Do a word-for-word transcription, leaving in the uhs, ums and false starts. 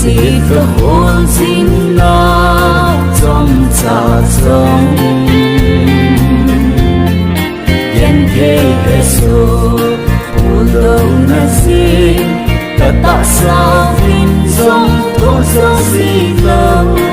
Kahol jing na chomcha jong, genthei hesoh phudouna jeh, katahsa in jong thohsah jilou.